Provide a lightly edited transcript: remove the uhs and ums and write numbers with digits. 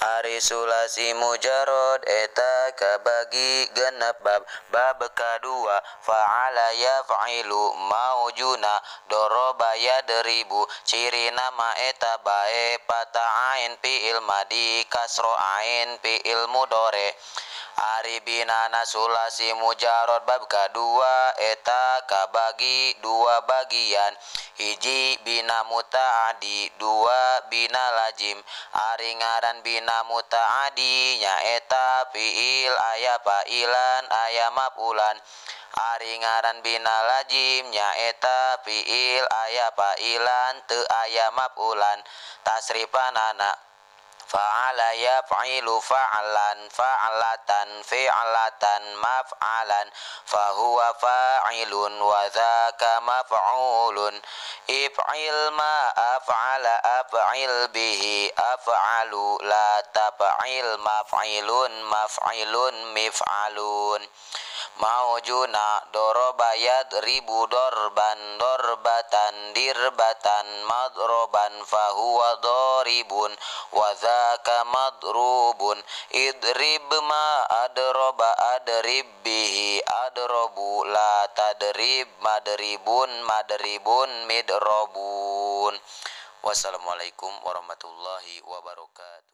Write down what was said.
Ari sulasi mujarrad eta kabagi genep bab. Bab kadua fa'ala yaf'ilu maujuna doroba yadribu ciri nama eta bae patah ain fi'il madi kasro ain fi'il mudhari. Ari binana sulasi mujarrad bab kadua eta kabagi dua bagian, hiji bina mutaadi, dua bina lazim. Ari ngaran bina mutaadi nyaeta fi'il aya fa'ilan aya maf'ulan. Ari ngaran bina lazim nyaeta fi'il aya fa'ilan teu aya maf'ulan. Tasrifanana fa'ala yaf'ilu fa'lan fa'latan fi'latan maf'alan fahuwa fa'ilun wa dzaka maf'ulun. If'il ma af'ala af'il bihi af'alu la taf'il maf'ilun maf'ilun mif'alun. Maujuna doroba yadribu dorban dorbatan dirbatan madroban fahuwa doribun wa dzaka madrubun. Idrib ma adroba adrib bihi adrobu la tadrib madribun madribun midrobun. Wassalamualaikum warahmatullahi wabarakatuh.